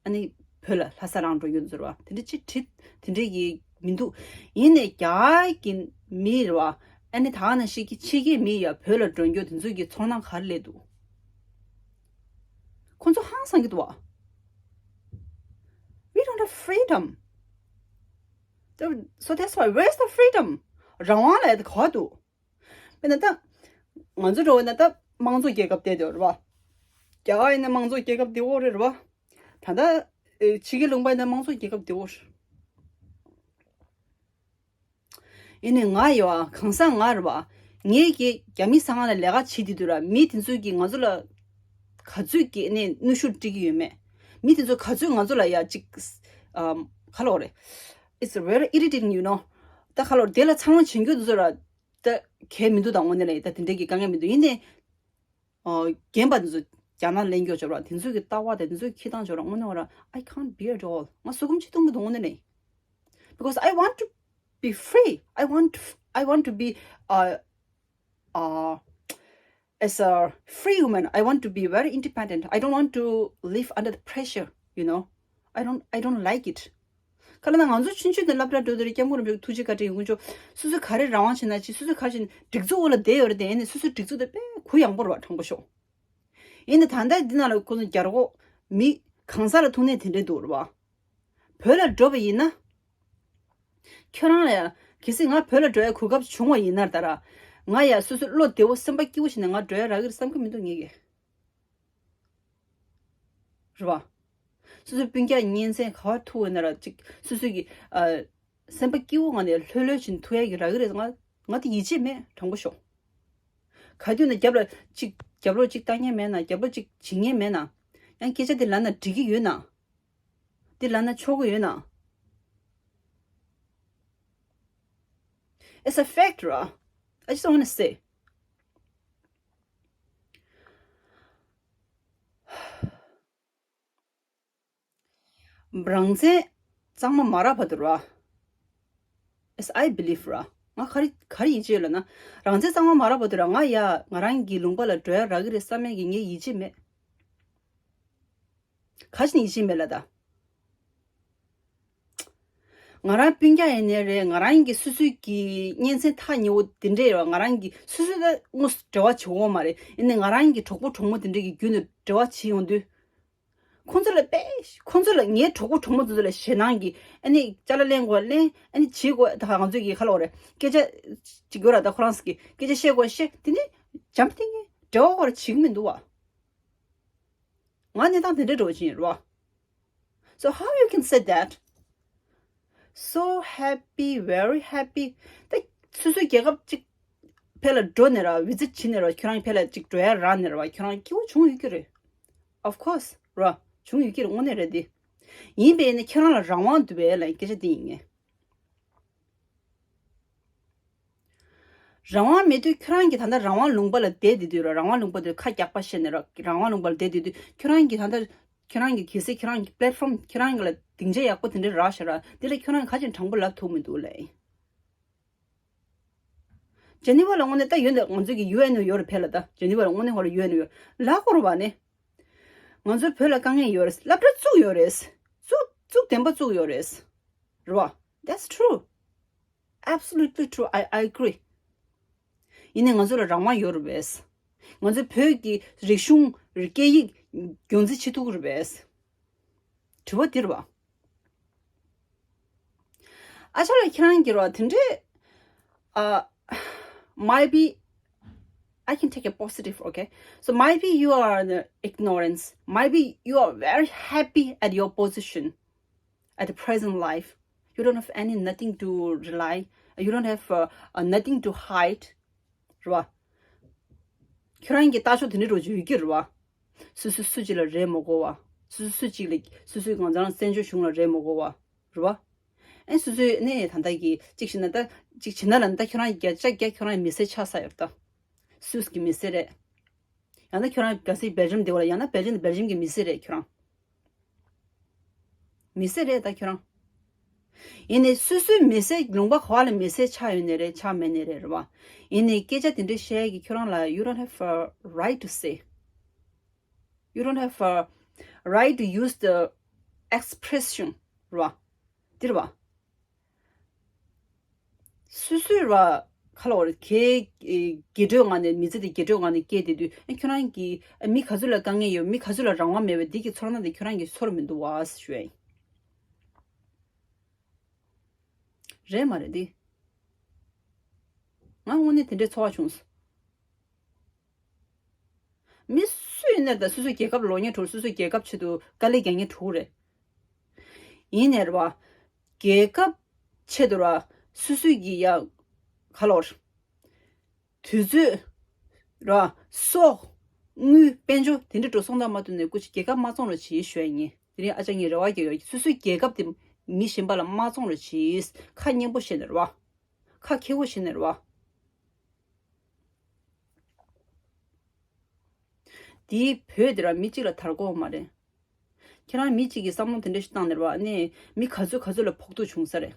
ཨ་ནི་བོད་ལ་ལྷ་ས་རང་འགྲོ་མཁན་དེ་ཚོ་རེད་བ། དེ་འདྲས་ཅིག་བྲིས་དེ་འདྲས་ཀྱི་མི་འདུག་ཡིན་ནའི་རྒྱ་གར་གྱི་མི་རེད་བ། ཨ་ནི་ད་ག་ནང་བཞིན་གྱི་ཕྱི་རྒྱལ་མི་ཡ་བོད་ལ་འགྲོ་མཁན་དེ་ཚོ་གི་ཚོར་སྣང་ག་རེ་སླེབས་འདུག་ཁོང་ཚོ་ཧང་སང་གི་འདུག་བ། We don't have freedom. So that's why, where's the freedom? རང་དབང་ལབ་ཡ་དེ་ག་པར་འདུག་དཔེར་ན་ད་ང་ཚོ་འགྲོ་བ་ན་ད་དམངས་གཙོ་རྒྱལ་ཁབ་བསྡད་ཡོད་རེད་བ། རྒྱ་གར་ཡིན་ན་དམངས་གཙོ་རྒྱལ་ཁབ་བདེ་བོ་རེད་རེད་བ། ད་ལྟ་ཨེ་ཕྱི་རྒྱལ་ལུང་པ་ཡིན་ན་དམངས་གཙོ་རྒྱལ་ཁབ་བདེ་བོ་རེད། ཡིན་ནའི་ང་ཡོད་ཨ་གང་ཟག་ང་རེད་བ། ངས་ཀྱི་རྒྱ་མི་ཚང་མ་ལ་ལས་ཀ་བྱེད་དུས་དུས་ར་མི་དེ་ཚོས་ཀྱི་ང་ཚོ་ལ་ག་ཚོད་ཀྱི་ནས་གནོན་ཤུགས་སྤྲད་ཀྱི་ཡོད་མེད། མི་དེ་ཚོ་ག་ཚོད་ང་ཚོ་ལ་ཡ་ཅིག་ཨམ་ག་ལབ་དགོས་རེད། It's very irritating, you know. ད་ག་ལབ་དེ་ལ་འཚར་ལོངས་བྱེད་རྒྱུ་དེ་ཚོ་ར་ད་གལ་མི་འདུག་ད་དངོས་གནས་ལ་ཡ་ད་དེ་འདྲའི་གི་དཀའ་ངལ་མི་འདུག་ཡིན་ནའི་ཨོ་རྒན་པ་དེ་ཚོ་ རྒྱ་ནག་གླེང་རྒྱུ་བྱས་པ་དེ་ཚོའི་གི་ལྟ་བ་དང་དེ་ཚོའི་འཁྱེར་སྟངས་བྱས་པ་དངོས་གནས་ང་རང་I can't bear it all. ང་སུ་གུམ་ཆི་ཐུང་མི་འདུག་དངོས་གནས་ནས། Because I want to be free. I want I want to be uh uh as a free woman. I want to be very independent. I don't want to live under the pressure, you know. I don't I don't like it. ག་ལ་ན་ང་ཚོ་ཆུང་ཆུང་དུ་སློབ་གྲྭ་འགྲོ་དུས་སྐྱབས་མགོན་རིན་པོ་ཆེ་ཐུགས་རྗེ་བཀའ་དྲིན་ཡོད་ཀུན་ཆོ། སོ་སོ་ག་རེ་རང་དབང་བྱེད་ན་ཅི། སོ་སོ་ག་རེ་བྱེད་ན། སྒྲིག་འཛུགས་འོག་ལ་བསྡད་ཡོད་རེད་དེ། ཨེ་ནི་སོ་སོ་སྒྲིག་འཛུགས་དེ་དཔེ་གུ་ཡངས་པོ་རེད་བ། དྲང་པོ་ཤོད། ཡིན་ནའི་ད་ལྟ་འདི་ནང་ལ་ཁོ་ཚོ་རྒྱ་རོགས་མི་གང་ཟག་ལ་ཐུག་ནས་དེ་འདྲས་འདུག་རེད་བ། བོད་ལ་འགྲོ་བ་ཡིན་ན། ཁྱོད་རང་ལ་ཡང་གལ་སྲིད་ང་བོད་ལ་འགྲོ་ཡ་གོ་སྐབས་བྱུང་བ་ཡིན་ན་ད་ར། ང་ཡང་སོ་སོ་བློ་བདེ་བོ་སེམས་པ་སྐྱིད་པོ་བྱས་ནས་ང་འགྲོ་ཡ་རག་གི་རེད་བསམ་གི་མི་འདུག་ངེད་ཀྱིས། རེད་བ། སོ་སོའི་སྤུན་ཀྱག་གཉེན་ཚན་ག་པར་ཐུག་ཡོད་ན་ར་ཅིག་སོ་སོ་གི་ཨ། སེམས་པ་སྐྱིད་པོ་ངང་ནས་ལྷོད་ལྷོད་བྱས་ནས་ཐུག་ཡ་གི་རག་གི་རེད། ང་ང་དེ་ཡིད་ཆེས་མེད། དྲང་པོ་ཤོད། ག་དུས་ན་རྒྱབ་ལ་ཅིག་རྒྱབ་ལོགས་ཅིག་ལྟ་མཁན་མེད་ན། རྒྱབ་ལོགས་ཅིག་བྱེད་མཁན་མེད་ན། ཡང་སྐད་ཆ་དེ་ལབ་ན་འགྲིག་གི་ཡོད་ན། དེ་ལབ་ན་ཆོག་གི་ཡོད་ན། It's a fact, ར། I just wanna say. རང་བཙན་གཙང་མ་མ་རག་བར་དུ་ར། As I believe, ར། ང་ག་རེ་ག་རེ་ཡིད་ཆེས་ཡོད་ལབ་ན། རང་བཙན་གཙང་མ་མ་རག་བར་དུ་ར། ང་ཡ་ང་རང་གི་ལུང་པ་ལ་འགྲོ་ཡ་རག་གི་རེད་བསམ་ཡ་གི་ངའི་ཡིད་ཆེས་མེད། ག་ཞིག་ནས་ཡིད་ཆེས་མེད་ལབ་ད། ང་རང་སྤུན་ཀྱག་ཡིན་ནའི་རེད། ང་རང་གི་སོ་སོའི་གི་གཉེན་ཚན་ཐག་ཉེ་བོ་དེ་འདྲས་ཡོད། ང་རང་གི་སོ་སོ་ལ་དངོས་སུ་འབྲེལ་བ་བྱེད་འོང་མ་རེད། ཡིན་ནའི་ང་རང་གི་གྲོགས་པོ་གྲོགས་མོ་དེ་འདྲས་ཀྱི་བརྒྱུད་ནས་འབྲེལ་བ་བྱེད་ཡོང་དུས། ཁོང་ཚོ་ལ་དཔེ། ཁོང་ཚོ་ལ་ངའི་གྲོགས་པོ་གྲོགས་མོ་ཚོ་ལ་ཞེད་སྣང་གིས་ཨ་ནི་ཅ་ལག་ལེན་དགོས་ལེན། ཨ་ནི་བྱེད་དགོས། ད་ང་ཚོས་ཀྱི་ཁ་ལོ་རེད། སྐད་ཆ་ཅིག་ཡོད་ར། ད་ཁོ་རང་ཚོ་གི་སྐད་ཆ་བཤད་དགོས་བཤད། དེ་ནི་འཇམ་ཐིང་ངེ་འབྲེལ་བ་སྐོར་བྱེད་ཀྱི་མི་འདུག་བ། ང་གནས་སྟངས་དེ་འདྲའི་འགྲོ་བཞིན་རེད་བ། So how you can say that? So happy, very happy. ད་སོ་སོའི་རྒྱལ་ཁབ་ཅིག་ཕར་ལ་འགྲོ་ནས་ར། བི་ཛ་བྱིན་ནས་ར། ཁྱོད་རང་ཕར་ལ་ཅིག་འགྲོ་ཡ་རག་ནས་ར་བ། ཁྱོད་རང་སྐྱིད་པོ་བྱུང་ཡོད་ཀྱི་རེད། Of course, ར། བྱུང་ཡོད་ཀྱི་རེད། དངོས་གནས་རེད་དེ། ཡིན་པས་ནི་ཁྱོད་རང་ལ་རང་དབང་འདུག་པས་ལབ་སྐད་ཆ་དེ་ཡིན་ངེས། རང་དབང་མེད་དུས་ཁྱོད་རང་གིས་ད་ལྟ་རང་དབང་ལུང་པ་ལ་བསྡད་བསྡད་དུས་ར། རང་དབང་ལུང་པ་དེ་ཁ་རྒྱག་པ་བཤད་ནས་ར། རང་དབང་ལུང་པ་ལ་བསྡད་བསྡད་དུས་ཁྱོད་རང་གིས་ད་ལྟ་ཁྱོད་རང་གི་གལ་སྲིད་ཁྱོད་རང་གི་པླེ་ཊི་ཕོམ་ཁྱོད་རང་གི་ལ་སྡིངས་ཆ་ཡག་པོ་དེ་འདྲ་རག་ཤག་ར། དེ་ལ་ཁྱོད་རང་གིས་ག་ཅིག་དྲང་པོ་ལབ་ཐུབ་མི་འདུག་ལབ། ཇེ་ནི་ཝ་ལ་དངོས་གནས་ད་ཡོད་འདི། ང་ཚོ་གི་ཡུ་ཨེན་ཡོད་རེད་ཕར་ལ། ད་ཇེ་ནི་ཝ་ལ་དངོས་གནས་ཧོ་ལ་ཡུ་ཨེན་ཡོད། ལབ་དགོས་རེད་བ་ནི། ང་ཚོ་བོད་ལ་དཀའ་ངལ་ཡོད་རེད། སློབ་གྲྭ་བཙུགས་ཡོད་རེད། བཙུགས་བཙུགས་བདེན་པ་བཙུགས་ཡོད་རེད། རེད་བ། That's true. Absolutely true. I, I agree. ཡིན་ནའི་ང་ཚོ་ལ་རང་དབང་ཡོད་རེད་པས། ང་ཚོ་བོད་ཀྱི་རིག་གཞུང་སྐད་ཡིག་རྒྱུན་འཛིན་བྱེད་ཐུབ་ཀྱི་རེད་པས། དྲི་བ་འདི་རེད་བ། ཨ་ཅག་ལགས་ཁྱེད་རང་གིས་རེད་བ་དེ་འདྲས། ཨ། Might be I can take a positive, okay? So might be you are in the ignorance. Might be you are very happy at your position at the present life. You don't have any nothing to rely. You don't have uh, uh, nothing to hide. རེད་བ། ཁྱོད་རང་གི་ལྟ་ཕྱོགས་དེ་འདྲ་འདྲ་བོ་ཅིག་ཡོད་ཀྱི་རེད་བ། སོ་སོ་སུ་གཅིག་ལ་རེ་མ་དགོས་པ། སོ་སོ་སུ་གཅིག་ལ། སོ་སོའི་གང་ཟག་བཙན་བྱོལ་གཞུང་ལ་རེ་མ་དགོས་པ། རེད་བ། ཨེ་སོ་སོའི་ནས་ད་ལྟ་གི་གཅིག་བྱས་ན་ད། གཅིག་བྱས་ན་ལབ་ན་ད་ཁྱོད་རང་བརྒྱ་ཆ་བརྒྱ་ཁྱོད་རང་མི་སེར་ཆགས་ཚར་ཡོད་ད། སུས་ཀྱི་མི་སེར་རེད། ཡང་ན་ཁྱོད་རང་གལ་སྲིད་སྦེལ་ཇམ་བསྡད་པ་ལ་ཡང་ན་སྦེལ་ཇམ་སྦེལ་ཇམ་གྱི་མི་སེར་རེད་ཁྱོད་རང་། མི་སེར་རེད་ད་ཁྱོད་རང་། ཡིན་ནའི་སོ་སོའི་མི་སེར་ལུང་པ་ག་པ་ལ་མི་སེར་ཆགས་ཡོད་ནའི་རེད་ཆགས་མེད་ནའི་རེད་རེད་བ། ཡིན་ནའི་སྐད་ཆ་དེ་འདྲ་བཤད་ཀྱི་ཁྱོད་རང་ལ། you don't have a right to say. You don't have a right to use the expression. རེད་བ། འདི་རེད་བ། སོ་སོའི་ར། ཁ་ལོ་རེ་གའི་རྒྱལ་སྤྲོའི་ངང་ནས། མི་ཚེ་འདི་རྒྱལ་སྤྲོའི་ངང་ནས་སྐྱེལ་བསྡད་དུས་ཨ་ཁྱོད་རང་གིས་ཨ་མི་ག་ཚོད་ལ་དཀའ་ངལ་ཡོད། མི་ག་ཚོད་ལ་རང་དབང་མེད་པ་འདི་གི་ཚོར་སྣང་དེ་ཁྱོད་རང་གིས་ཚོར་མི་འདུག་བ་ཞུ་ཡ་ཡིན། རེད་མ་རེད་འདི། ང་དངོས་གནས་དེ་འདྲའི་ཚོར་བ་བྱུང་སོང་། མི་སུ་ཡིན་ནའི་ད་སོ་སོའི་རྒྱལ་ཁབ་ལོག་མཁན་དྲུག་སོ་སོའི་རྒྱལ་ཁབ་ཆེད་དུ་དཀའ་ལས་རྒྱག་མཁན་དྲུག་རེད། ཡིན་ནའི་རེད་བ། རྒྱལ་ཁབ་ཆེད་དུ་ར་སོ་སོའི་གི་ཡ་ག་ལོར། དུས་ཚོད་ར་སྲོག་དངུལ་དཔལ་འབྱོར་དེ་འདྲ་འགྲོ་སོང་དང་མ་བསྟུན་ནས་སྐུ་མཁྱེན་རྒྱལ་ཁབ་མ་བཙོང་རོགས་བྱེད་ཞུ་ཡ་ཡིན། དེ་རིང་ཨ་ཅག་ངས་རེ་བ་རྒྱག་ཡོད། སོ་སོའི་རྒྱལ་ཁབ་དེ་མི་གཞན་པ་ལ་མ་བཙོང་རོགས་བྱེད། ཁ་སྙན་པོ་བཤད་ནས་རེད་བ། ཁ་མཁས་པོ་བཤད་ནས་རེད་བ། དེའི་བོད་དེ་ར་མི་གཅིག་ལ་དར་གོ་མ་རེད། ཁྱེད་རང་མི་གཅིག་གིས་བསམ་བློ་དེ་འདྲ་ཞིག་བཏང་ནས་ར་ནས་མི་ག་ཚོད་ག་ཚོད་ལ་ཕོག་ཐུག་བྱུང་ས་རེད།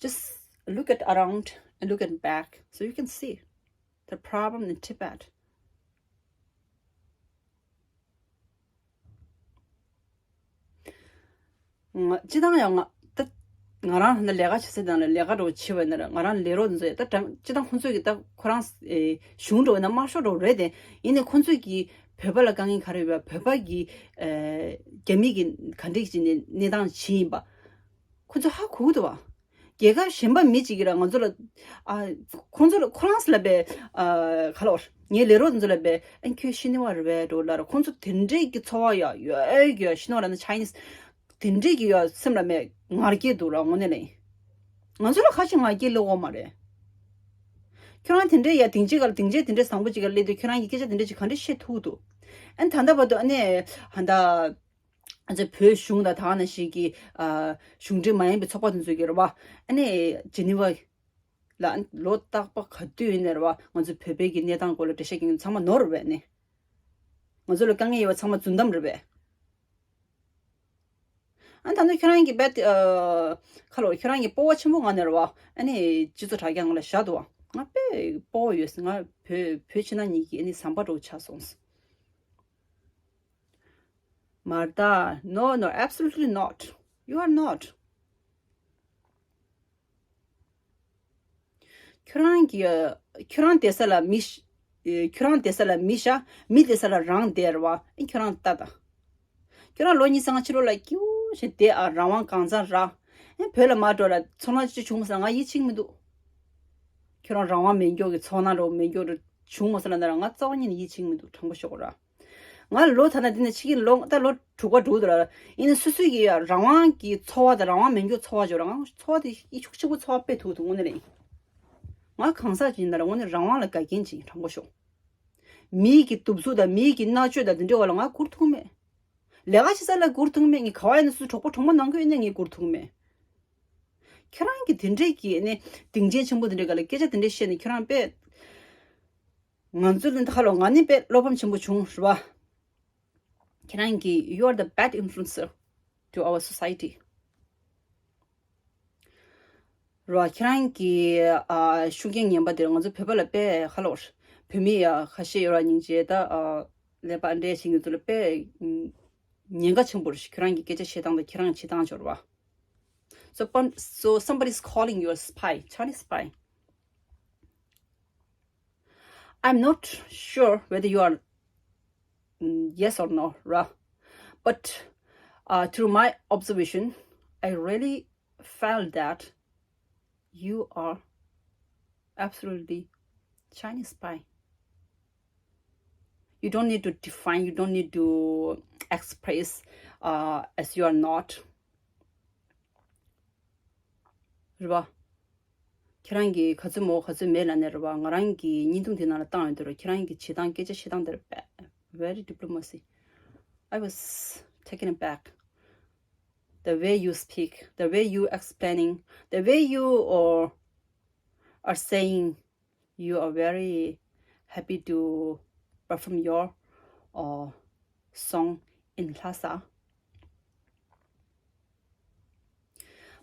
Just look at around and look at back so you can see the problem in Tibet. ང་སྤྱི་བཏང་ཡང་ང་ད་ང་རང་ཧ་ན་ལས་ཀ་བྱེད་ས་དང་ལས་ཀ་འགྲོ་བྱེད་པ་ཡིན་ན་ར་ང་རང་ལས་རོགས་འདི་ཚོ་ཡ་ད་དྲང་སྤྱི་བཏང་ཁོང་ཚོས་ཀྱི་ད་ཁོ་རང་ཨེ་གཞུང་འགྲོ་བ་ན་དམར་ཤོག་འགྲོ་རེད་དེ་ཡིན་ནའི་ཁོང་ཚོས་ཀྱི་བོད་པ་ལ་དཀའ་ངལ་ག་རེ་ཡོད་པ་བོད་པ་གི་ཨེ་རྒྱ་མི་གི་ག་འདྲས་ཀྱི་གནས་གནས་སྟངས་ཇི་ཡིན་པ་ཁོང་ཚོ་ཧ་གོ་གི་འདུག་བ། རྒྱལ་ཁབ་གཞན་པ་མི་གཅིག་གིས་ར་ང་ཚོ་ལ་ཨ་ཁོང་ཚོ་ལ་ཁོ་རང་ཚོ་ལ་བས་ཨ་ག་ལ་བར་ངའི་ལས་རོགས་ཚོ་ལ་བས་ཨན་ཁྱོད་ཤི་ནི་བ་རེད་བས་འགྲོ་ལ་ར་ཁོང་ཚོ་དེ་འདྲས་ཀྱི་ཚོར་བ་ཡ་ཡོད་ཡོད་ཤི་ནི་བ་ར་ན་ཆའི་ནིས་དེ་འདྲས་ཀྱི་ཡ་སེམས་ལ་མེད་ངར་སྐྱེད་འདུག་ར་དངོས་གནས་ལ་ཡིན། ང་ཚོ་ལ་ཁ་ཅིག་ངར་སྐྱེད་སླེབས་འོག་མ་རེད། ཁྱོད་རང་དེ་འདྲས་ཡ་དེང་ཅིག་ག་ལ་དེང་ཅིག་དེ་འདྲས་བཟང་པོ་ཅིག་ག་ལ་སླེབས་དུས་ཁྱོད་རང་གི་སྐད་ཆ་དེ་འདྲས་ཅིག་ག་འདྲས་བཤད་ཐུབ་འདུག་ཨན་ད་ལྟ་བར་དུ་ཨ་ནི་ཧ་ད། ང་ཚོའི་བོད་གཞུང་དང་ད་ག་ནང་བཞིན་གྱི་ཨ་གཞུང་འབྲེལ་མ་ཡིན་པའི་ཚོགས་པ་དེ་ཚོས་ཀྱི་རེད་བ། ཨ་ནི་ཇི་ནི་ཝ་ལ་ལོ་རྟག་པ་ག་དུས་ཡིན་ནའི་རེད་བ། ང་ཚོའི་བོད་པའི་གི་གནས་སྟངས་སྐོར་ལ་འགྲེལ་བཤད་རྒྱག་མཁན་ཚང་མ་ནོར་བས་ནི། ང་ཚོ་ལ་དཀའ་ངལ་ཡོད་པ་ཚང་མ་རྫུན་གཏམ་རེད་བས། ཨ་ད་ནི་ཁྱོད་རང་གི་བེད་ཨ་ཁ་ལོ་ཁྱོད་རང་གི་སྤོབས་པ་ཆེན་པོ་ང་ནས་རེད་བ། ཨ་ནི་སྤྱི་ཚོགས་དྲ་རྒྱ་ང་ལ་བཞག་འདུག་བ། ང་དཔེ་སྤོབས་པ་ཡོད། ང་བོད་བོད་ཕྱི་ནང་གཉིས་ཀྱི་ཨ་ནི་ཟམ་པ་འདྲ་བོ་ཆགས་སོང་། མ་རེད་ད། No, no, absolutely not. You are not. ཁྱོད་རང་གི་ཁྱོད་རང་བསྡད་ས་ལ་མི་ཤ་ཁྱོད་རང་བསྡད་ས་ལ་མི་ཤ་མི་བསྡད་ས་ལ་རང་བསྡད་རེད་བ། ཨེ་ཁྱོད་རང་ལྟ་ད། ཁྱོད་རང་ལོ་གཉིས་སྟོང་ཕྱི་ལོགས་ལ་སྐྱིད་པོ་ཞིག་བསྡད་ཨ། རང་དབང་གང་ཚང་རག་ཨེ་བོད་ལ་མར་འགྲོ་ལ་ཚོར་སྣང་ཅི་བྱུང་ཟེར་ང་ཡིད་ཆེས་མི་འདུག་ཁྱོད་རང་རང་དབང་མེད་མགྱོགས་ཀྱི་ཚོར་སྣང་རོ་མེད་མགྱོགས་རོ་བྱུང་མ་སོང་ལ་ན་ར་ང་རྩ་བ་ཉིད་ནས་ཡིད་ཆེས་མི་འདུག་དྲང་པོ་ཤོད་གོ་ར། ང་ལོ་ཐ་ན་འདི་ནས་ཕྱི་གི་ལོ་ད་ལོ་དྲུག་པ་འགྲོ་འདུག་ལ། ཡིན་ན་སོ་སོའི་གི་རང་དབང་གི་ཚོར་བ་དང་རང་དབང་མེད་མགྱོགས་ཚོར་བ་འཇོག་ར་ང་ཚོར་བ་དེ་ཡིད་ཆུང་ཆེན་པོ་ཚོར་བ་དཔེ་ཐུག་འདུག་དངོས་གནས་རེད། ང་གང་ཟག་ཅིག་ཡིན་ན་ར་དངོས་གནས་རང་དབང་ལ་དགའ་མཁན་ཅིག་ཡིན་དྲང་པོ་ཤོད། མིའི་གི་གདུག་རྩུབ་དང་མིའི་གི་མནར་གཅོད་དང་འདི་འདྲའི་བ་ལ་ང་བསྒུར་ཐུབ་མེད། ལས་ཀ་བྱེད་ས་ལ་བསྒུར་ཐུབ་མེད། ངས་ག་བ་ཡིན་ན་སུ་གྲོགས་པོ་གྲོགས་མོ་ནང་ཁུལ་ཡིན་ན་ངས་བསྒུར་ཐུབ་མེད། ཁྱེད་རང་གི་དེ་འདྲའི་གི་ནི་སྡིངས་ཆེན་ཆེན་པོ་དེ་འདྲའི་ག་ལ་སྐད་ཆ་དེ་འདྲའི་བཤད་ནས་ཁྱེད་རང་དཔེ། ང་ཚོ་ལ་ཁ་ལོ་ང་ནི་དཔེ་བློ་ཕམ་ཆེན་པོ་བྱུང་རེད་བ། ཁྱེད་རང་གི you are the bad influencer to our society. རེད་བ། ཁྱེད་རང་གི་ཨ་ཤུགས་རྐྱེན་ངན་པ་དེར་ང་ཚོ་བོད་པ་ལ་དཔེ་ཁ་ལོ་བོད་མི་ཡ་ཁ་ཤས་ཡོད་ར་སྙིང་རྗེ་ད་ཨ་ཀླད་པ་འདྲེ་ཞིག་ང་ཚོ་ལ་དཔེ་ཉེན་ཁ་ཆེན་པོ་རེད། ཁྱེད་རང་གི་སྐད་ཆ་བཤད་སྟངས་དང་ཁྱེད་རང་བྱེད་སྟངས་འབྱོར་བ། So, pon- so somebody is calling you a spy, Chinese spy. I'm not sure whether you are, mm, yes or no, right? But uh, through my observation, I really felt that you are absolutely Chinese spy. You don't need to define, you don't need to express uh, as you are not. རེད་བ། ཁྱེད་རང་གིས་ག་ཚོད་མོ་ག་ཚོད་མེད་ལ་ནས་རེད་བ། ང་རང་གི་བརྙན་ཐུང་དེ་ནང་ལ་བཏང་ཡོད་དུས་རེད། ཁྱེད་རང་གི་བྱེད་སྟངས་སྐད་ཆ་བཤད་སྟངས་དེར་very diplomacy. I was taken aback. The way you speak, the way you explaining, the way you are, are saying you are very happy to perform your uh, song in Lhasa.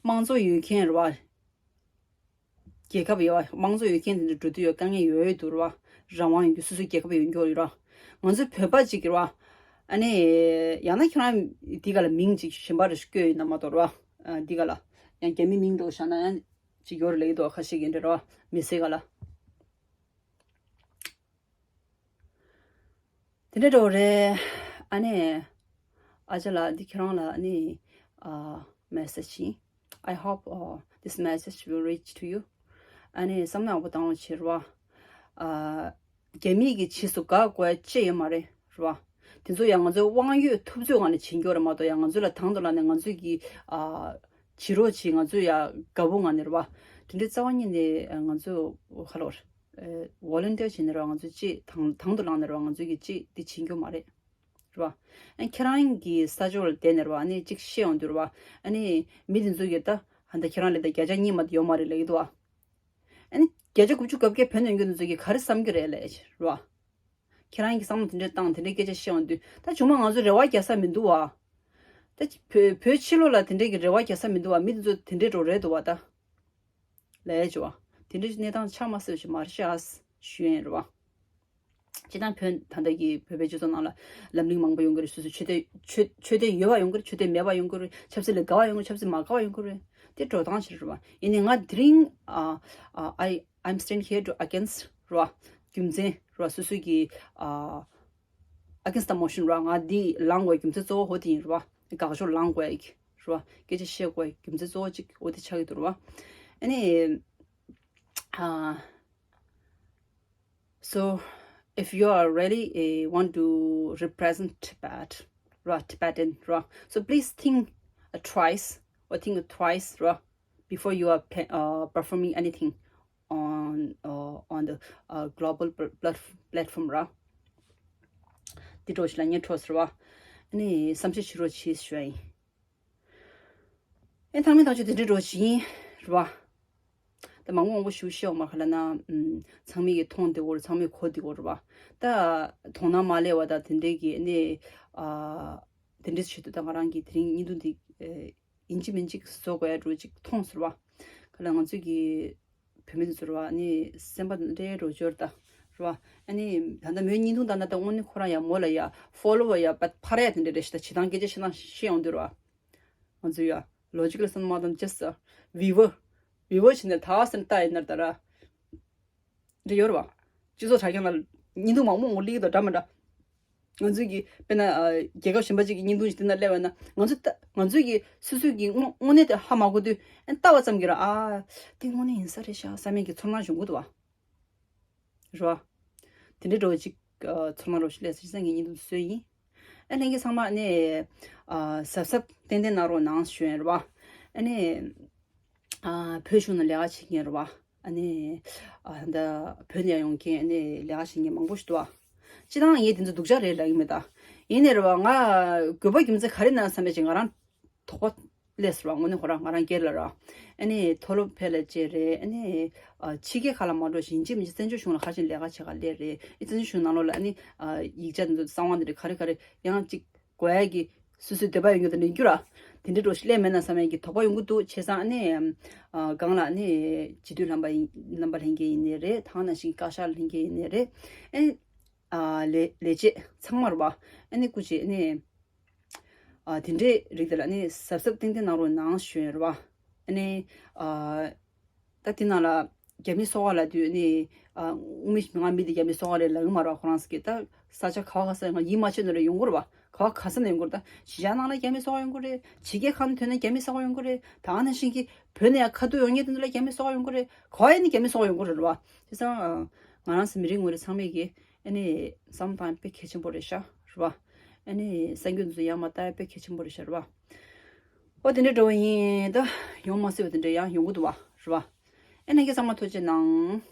དམངས་གཙོ་ཡོད་མཁན་རེད་བ། རྒྱལ་ཁབ་ཡོད་བ། དམངས་གཙོ་ཡོད་མཁན་དེ་འདྲ་འགྲོ་དུས་ཡོད་དཀའ་ངལ་ཡོད་ཡོད་འདུག་རེད་བ། རང་དབང་ཡོད་རྒྱུ་སོ་སོའི་རྒྱལ་ཁབ་ཡོད་རྒྱུ་རེད་བ། ང་ཚོ་བོད་པ་ཅིག་རེད་བ། ཨ་ནི། ཡང་ན་ཁྱོད་རང་འདི་ག་ལ་མིང་ཅིག་གཞན་པ་རེ་བཀོད་ཡོད་ན་མ་གཏོགས་རེད་བ། འདི་ག་ལ་ཡང་རྒྱ་མི་མིང་འདྲ་བོ་བཞག་ན་ཡང་ཅིག་ཡོད་རེད་ལབ་ཀྱི་འདུག་ཁ་ཤས་ཀྱིས་འདྲ་རེད་བ། མི་སེར་ག་ལ། དེ་འདྲ་འདྲ་བོ་རེད། ཨ་ནི། ཨ་ཅག་ལགས་འདི་ཁྱེད་རང་ལ་ཨ་ནི། ཨ། message ཡིན། I hope uh, this message will reach to you. ཨ་ནི་བསམ་བློ་ཡག་པོ་བཏང་རོགས་བྱེད་རོགས། ཨ། རྒྱ་མི་གི་ཕྱིས་སུ་དགག་དགོས་ཅི་ཡོད་མ་རེད་རོགས། དེ་ཚོ་ཡང་ང་ཚོའི་དབང་ཡོད་ཐུབ་ཚོད་ངང་ནས་བྱེད་རྒྱུ་རེད་མ་གཏོགས་ཡང་ང་ཚོ་ལ་དང་དུ་ལངས་ནས་ང་ཚོས་ཀྱི། ཨ། བྱེད་རོགས་བྱེད། ང་ཚོས་ཡ་དགའ་པོ་ངང་ནས་རོགས། དེ་འདྲའི་རྩ་བ་ཉིད་ནས་ང་ཚོ་ཧ་ལོ། ཨེ། volunteer བྱས་ནས་རོགས། ང་ཚོ་ཅི་དང་དང་དུ་ལངས་ནས་རོགས། ང་ཚོ་གི་ཅི་འདི་བྱེད་རྒྱུ་མ་རེད། རེད་བ། ཨ་ཁྱེད་རང་གི་ས་ཕྱོགས་ལ་བསྡད་ནས་རེད་བ། ཨ་ནི་གཅིག་བཤད་ཡོང་དུས་རེད་བ། ཨ་ནི་མི་དེ་ཚོ་གིས་ད་ཧ་ད་ཁྱེད་རང་ལས་ད་བརྒྱ་ཆ་གཉིས་མ་གཏོགས་ཡོད་མ་རེད་ལབ་ཀྱི་འདུག་བ། ཨ་ནི་བརྒྱ་ཆ་དགུ་བཅུ་གོ་བརྒྱད་བོད་ནང་ཡོད་མཁན་དེ་ཚོ་གིས་ག་རེ་བསམ་གྱི་རེད་ལབ་ཡ་ཅིག་རེད་བ། ཁྱེད་རང་གིས་བསམ་བློ་དེ་འདྲས་བཏང་དེ་འདྲས་སྐད་ཆ་བཤད་ཡོང་དུས་ད་བྱུང་མ་ང་ཚོ་རེ་བ་རྒྱག་ས་མི་འདུག་བ། ད་བོད་བོད་ཕྱི་ལོགས་ལ་དེ་འདྲས་ཀྱི་རེ་བ་རྒྱག་ས་མི་འདུག་བ། མི་དེ་ཚོ་དེ་འདྲས་འགྲོ་རེད་འདུག་བ་ད། ལས་བྱ་བ། དེ་འདྲའི་གནས་སྟངས་ཆགས་མ་སྲིད་པ་ཞིག་མ་རེད་ཤག་ཞུ་ཡིན་རེད་བ། སྤྱིར་བཏང་བོད་ད་ལྟ་གི་བོད་པའི་སྤྱི་ཚོགས་ནང་ལ་ལམ་རིམ་མང་པོ་ཡོང་གི་རེད། སོ་སོའི་ཆོས་དད་ཆོས་ཆོས་དད་ཡོད་པ་ཡོང་གི་རེད། ཆོས་དད་མེད་པ་ཡོང་གི་རེད། ཆབ་སྲིད་ལ་དགའ་བ་ཡོང་གི་རེད། ཆབ་སྲིད་མ་དགའ་བ་ཡོང་གི་རེད། དེ་འགྲོ་སྟངས་ཞིག་རེད་བ། ཡིན་ནའི་ང་དེ་རིང་ཨ་ཨ་I I'm stand here to against རེད་བ། རྒྱུ་མཚན་རེད་བ། སོ་སོའི་གི་ཨ་against the motion རེད་བ། ང་འདི་ལངས་དགོས་རྒྱུ་མཚན་གཙོ་བོ་འོ་དེ་ཡིན་རེད་བ། དགག་ཕྱོགས་ལངས་དགོས་ཀྱི་རེད་བ། སྐད་ཆ་བཤད་དགོས་རྒྱུ་མཚན་གཙོ་བོ་གཅིག་འོ་དེ་ཆགས་ཀྱི་འདུག་རེད་བ། ཨ་ནི་ཨ་so if you are really uh, want to represent Tibet, right, Tibetan, right, so please think uh, twice or think twice, right, before you are pe- uh, performing anything on uh, on the uh, global pl- plat- platform, right. དེ་འདྲ་ཞིག་ལ་ཉན་འགྲོ་ཟེར་བ། ཨ་ནི་བསམ་ཤེས་བྱེད་རོགས་བྱེད་ཞུ་ཡ་ཡིན། ཨེ་ཐང་མི་ཐང་ཆུ་དེ་འདྲའི་འགྲོ་བཞིན་རེད་བ། ད་མང་པོ་མང་པོ་ཞུ་ཤེས་འོང་མ་ཁ་ལ་ན། ཨམ། ཚང་མས་ཀྱི་མཐོང་བདེ་བོ་རེད། ཚང་མས་གོ་བདེ་བོ་རེད་བ། ད་དོ་སྣང་མ་སླེབས་པ་དང་དེ་འདྲའི་གི་ཨ་ནི་ཨ། དེ་འདྲའི་ཆེད་དུ་ད་ང་རང་གིས་དེ་རིང་བརྙན་ཐུང་འདི་ཨེ། ཡིན་གཅིག་མིན་གཅིག་བཟོ་དགོས་ཡ་འགྲོ་གཅིག་མཐོང་ཟེར་བ། ཁ་ལ་ང་ཚོས་ཀྱི་བུད་མེད་ཚོར་བ་ནི་སེམས་པ་འདྲའི་རོ་སྦྱོར་ད་རེད་བ། ཨ་ནི་ད་ལྟ་མོའི་བརྙན་ཐུང་ད་ལྟ་དངོས་གནས་ཁོ་རང་ཡ་མོ་ལ་ཡ་ཕོ་ལོ་བ་ཡ་པ་ཕར་ཡ་དེ་འདྲ་རེད་ཤི། ད་བྱེད་སྟངས་སྐད་ཆ་བཤད་སྟངས་ཤེས་ཡོང་དུས་རེད་བ། ང་ཚོ་ཡ་ལོ་ཇིག་ལ་བསམ་མ་དང་ཇ་སི་ཝི་ཝར་ཝི་ཝར་བྱས་ནས་ད་སེམས་ལྟ་ཡིན་ན་ད་ར། འདི་ཡོད་རེད་བ། སྤྱི་ཚོགས་དྲ་རྒྱ་ནང་བརྙན་ཐུང་མང་པོ་ངོ་ལིག་དང་འདྲ་མི་འདྲ། ང་ཚོས་ཀྱི་དཔེར་ན་ཨ། རྒྱལ་ཁབ་གཞན་པ་ཅིག་གི་བརྙན་ཐུང་ཞིག་དེ་ན་སླེབས་པ་ན་ང་ཚོ་ལྟ་ང་ཚོས་ཀྱི་སོ་སོས་ཀྱི་དངོས་དངོས་གནས་དེ་ཧ་མ་གོ་དུས་ཨ་ནི་ལྟ་བ་ཙམ་གྱིས་ར་ཨ། དེ་དངོས་གནས་ཡིན་ས་རེད་ཤག་བསམ་ཡས་ཀྱི་ཚོར་སྣང་བྱུང་གི་འདུག་བ། རེད་བ། དེ་འདྲའི་འགྲོ་བ་ཅིག་ཨ། ཚོར་སྣང་རོ་ཞིག་སླེབས་སོང་། བྱས་ཙང་ངས་བརྙན་ཐུང་བཟོས་ཡིན། ཨ་ལྷན་རྒྱས་ཚང་མ་ཨ་ནི་ཨ། གཟབ་གཟབ་ཏན་ཏན་གནང་རོགས་གནང་ཞུ་ཡིན་རེད་བ། ཨ་ནི། ཨ། བོད་གཞུང་ནང་ལས་ཀ་བྱེད་མཁན་རེད་བ། ཨ་ནི། ཨ། ད་བོད་ནས་ཡོང་མཁན་ཨ་ནི་ལས་ཀ་བྱེད་མཁན་མང་པོ་ཞིག་འདུག་བ། སྤྱིར་བཏང་ངས་དེ་ཚོ་སྡུག་ཅག་རེད་ལབ་ཀྱི་མེད་ད། ཡིན་ནའི་རེད་བ། ང་དགོས་པ་རྒྱུ་མཚན་ག་རེ་ན་བསམ་པའི་ཅིག་ང་རང་དོགས་པ་སླེབས་སོང་བ། དངོས་གནས་ཁོ་རང་ང་རང་སྒེར་ལ་ར། ཨ་ནི་མཐོ་སློབ་ཕེབས་ལ་བཅས་རེད། ཨ་ནི་ཨ། ཕྱི་རྒྱལ་ཁག་ལ་མ་འགྲོ་ཞིང་ཅི་མི་ཅི་བཙན་བྱོལ་གཞུང་ལ་ཁ་ཆེམས་ལས་ཀ་བྱེད་ག་སླེབས་རེད། ཨི་བཙན་བྱོལ་གཞུང་ནང་ལོགས་ལ་ཨ་ནི་ཨ། ཡིག་ཆ་འདི་ཚོ་གསང་བ་འདི་འདྲ་ག་རེ་ག་རེ་ཡང་ཅིག་དགོས་ཡ་གི་སོ་སོའི་འདོད་པ་ཡོད་མཁན་དེ་འདྲ་འགྱུར་ར། དེ་འདྲའི་འགྲོ་ཞིག་སླེབས་མེད་ན་བསམ་ཡ་གི་དོགས་པ་ཡོང་གི་འདུག་བྱས་ཙང་ཨ་ནི་ཨ། སྒང་ལ་ཨ་ནི་སྤྱི་འཐུས་རྣམ་པ་ཡིན་རྣམ་པ་ལྷན་རྒྱས་ཡིན་ནའི་རེད། ད་ག་ནང་བཞིན་བཀའ་ཤག་ལྷན་རྒྱས་ཡིན་ནའི་རེད། ཨ་ནི་ཨ། ལས་ལས་བྱེད་ཚང་མ་རེད་བ། ཨ་ནི་སྐུ་མཁྱེན་ཨ་ནི་ཨ། དེ་འདྲའི་རིགས་དེ་ལ་ཨ་ནི་གཟབ་གཟབ་ཏན་ཏན་གནང་རོགས་གནང་ཞུ་ཡ་རེད་བ། ཨ་ནི་ཨ། ད་དེ་ནང་ལ་རྒྱ་མི་སོ་ག་ལབ་དུས་ནི་ཨ། དབུ་མའི་ང་མི་དེ་རྒྱ་མི་སོ་ག་རེད་ལབ་ཀྱི་མ་རེད་བ། ཁོ་རང་ཚོ་གིས་ད་ས་ཆ་ག་བ་ག་ས་ང་ཡིད་མ་ཆེས་ནོ་རེ་ཡོང་གི་རེད་བ། ག་བ་ག་ས་ནས་ཡོང་གི་རེད། ད་གཞིས་ཆགས་ནང་ལ་རྒྱ་མི་སོ་ག་ཡོང་གི་རེད། ཕྱི་རྒྱལ་ཁག་ནས་ཐོན་ནས་རྒྱ་མི་སོ་ག་ཡོང་གི་རེད། ད་ནང་བཞིན་གྱི་བོད་ནས་ཡང་ཁ་ཐུག་ཡོང་མཁན་དེ་ཚོ་ལ་རྒྱ་མི་སོ་ག་ཡོང་གི་རེད། ག་བ་ཡིན་ནའི་རྒྱ་མི་སོ་ག་ཡོང་གི་རེད་བ། བྱས་ཙང་ང་རང་ཚོ་མི་རིགས་ངོ་རེ་ཚང་མས་ཀྱི་ཨ་ནི་བསམ་བློ་བཏང་དཔེ་གལ་ཆེན་པོ་རེད་ཤག་རེད་བ། ཨ་ནི་གསར་འགྱུར་འདི་ཚོ་ཡར་མར་ལྟ་ཡ་དཔེ་གལ་ཆེན་པོ་རེད་ཤག་རེད་བ། ཨོ་དེ་འདྲ་འགྲོ་བ་ཡིན། ད་ཡོང་མ་སྲིད་པ་དེ་འདྲ་ཡང་ཡོང་གི་འདུག་བ། རེད་བ། ཨེ་ལྷན་རྒྱས་ཚང་མ་ཐུགས་རྗེ་གནང་།